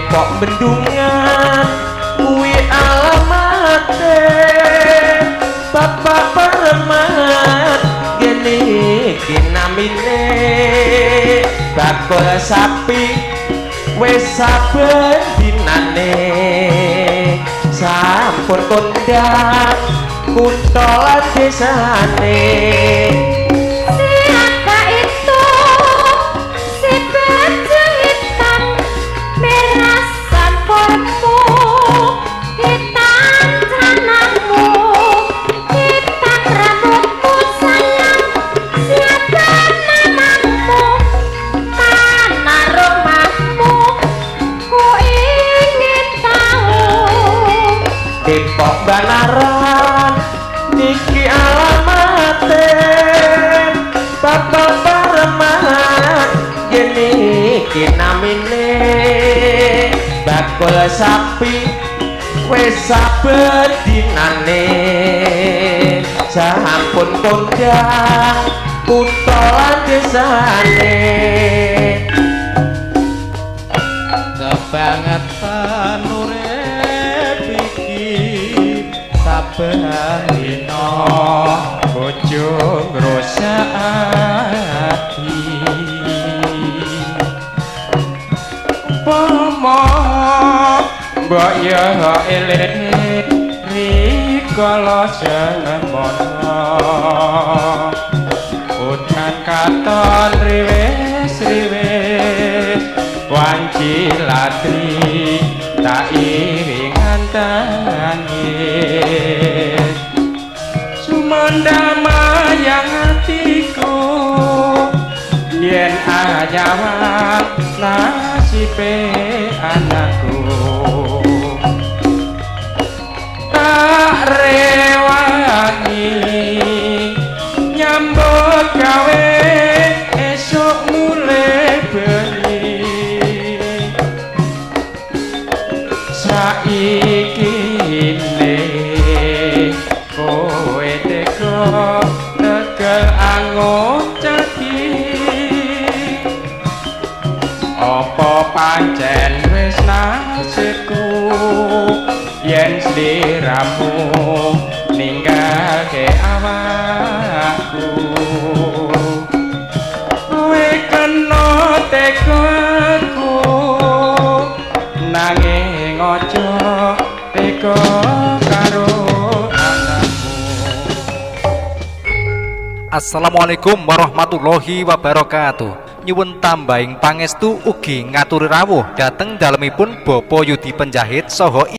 Depok Bendungan kuwi alamate. Bapak Parman gene iki namine, bakul sapi wis saben dinane, sampun kondang kutha lan desane. Siapa itu si baju hitam merah, sampurmu hitam, celanamu hitam, rambutmu sayang, siapa namamu, mana rumahmu, ku ingin tahu. Depok Banaran niki alamate. Bapak Parman gini iki namine, bakul sapi wis saben dinane, sampun kondang kutha lan desane. Kebangetan urip iki, saben dina bojo ngrusak ati. Umpama mbok yo eling rikala semono, udan katon riwis riwis, wanci latri tak iringan tangis, sumandang mayang atiku yen anyawang nasibe anakku. Tak rewangi nyambut gawe, esuk mulih bengi. Saiki ne kowe tega tegel angocati, apa pancen wis nasibku yen sliramu ninggalke awakku? Kowe kena tega aku, nanging aja tega karo anakmu. Assalamualaikum warahmatullahi wabarakatuh. Nyuwun tambahing pangestu ugi ngaturi rawuh dhateng dalemipun Bapak Yudi Penjahit saha